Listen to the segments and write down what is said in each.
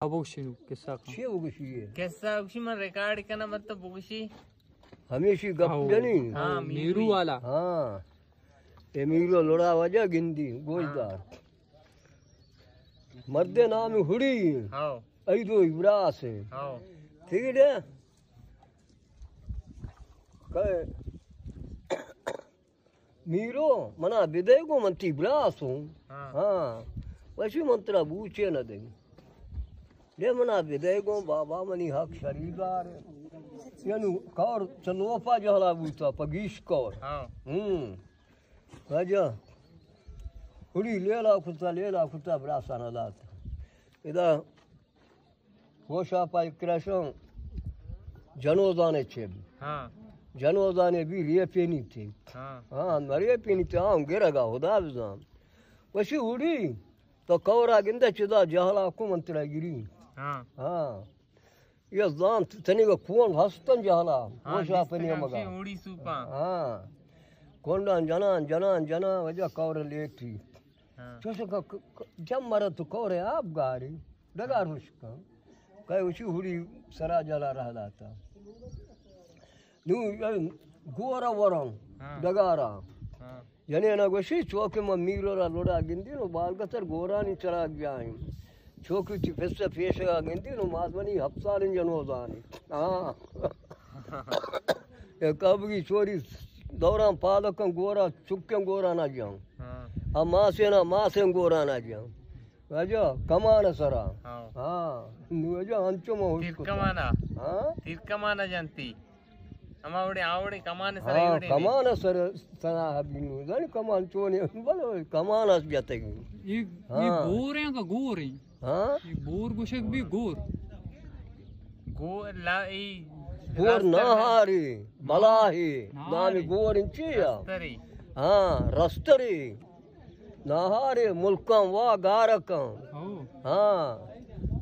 ابو شنو قصہ کا۔ چی بگوشی اے؟ قصہ بگوشی، من ریکارڈ کناں، مطلب بگوشی۔ ہمیشی گپ ہاں، جنی۔ ہاں، ہاں، میرو میرو۔ والا۔ ہاں۔ اے میرو لڑا وجہ گندی، گوشدار۔ ہاں۔ مردے نام ہڑی۔ ہاں۔ ایدو براس۔ ہاں۔ ٹھیک ہے؟ کہ میرو، منا بدئے گوں من تئی براس اوں۔ ہاں۔ ہاں۔ وشی من ترا بوچے نہ دئیں۔ دے منا بدئے گوں بابا، منی حق شریدار۔ یعنی کور چلوپا جہلا بوتا، پہ گیش کور۔ ہاں۔ ہوں۔ واجہ۔ ہڑی لیلا کتا، لیلا کتا، براسانا داتا۔ ادا ہوشا پا کرشاں جنوزانے چے بی۔ ہاں۔ جنوزانے بی ریپینی تے۔ ہاں۔ ہاں، مریپینی تے، ہاں، گرگا خدا بزان۔ وشی ہڑی، تو کورا گندے چدا جہلا کو من ترا گری۔ ہاں۔ ہاں۔ یہ زان تنی کو کون ہستن جہلا۔ ہاں، ہوشا پنی مگا۔ ہڑی سوپا۔ ہاں۔ کونڈان جنان، جنان، جنان، وجہ کور لیٹی۔ ہاں۔ چوش ک-، ک-، ک-، جم مرد تو کورے آپ گاری، ڈگار ہشکاں۔ کئے اسی ہڑی سرا جلا رہ داتا۔ نو، اے، گورا ورن، ہاں۔ ڈگارا۔ ہاں۔ جنینا گوشی، چوکہ من میرو را لڑا گندی نو بالگتر گورانی چراگ جائیں۔ چوکی تی پس پیشگا گندی نو مازمنی ہپسالیں جنوزانی۔ ہاں۔ اے کبگی چوری دوران پادکن گورا، چکن گورا نہ جان۔ ہاں۔ آ ماسینا، ماسین گورا نہ جان۔ واجہ کمان سرا۔ ہاں۔ ہاں۔ نو واجہ انچو ما ہوش تیر کتا۔ کمانا۔ ہاں؟ تیر کمانا جانتی۔ ہما وڑے آوڑے کمان سرا ہاں، ایوڑے نے۔ کمان سر سنا ہبی نو۔ زانی کمان چونے، بلے کمان اس جتگی۔ یہ، یہ ہاں۔ بور ہیں کا گور ہیں؟ ہاں؟ یہ بور گوشگ بی گور۔ گور لا، ای گور رستر ناہاری، بلاہی، ناہاری۔ نامی گور انچی یا؟ رستری۔ ہاں، رستری۔ ناہارے ملکاں وا گارکاں۔ او۔ ہاں۔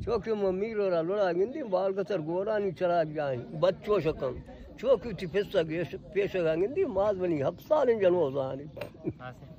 چوکہ من میرو را لڑا گندی، بالگتر گورانی چراگ جائیں۔ بچو شکن۔ چوکہ تی پسا گیش-، پیشگا گندی، ماز منی ہپسالیں جنوزانی۔ ہاں سر۔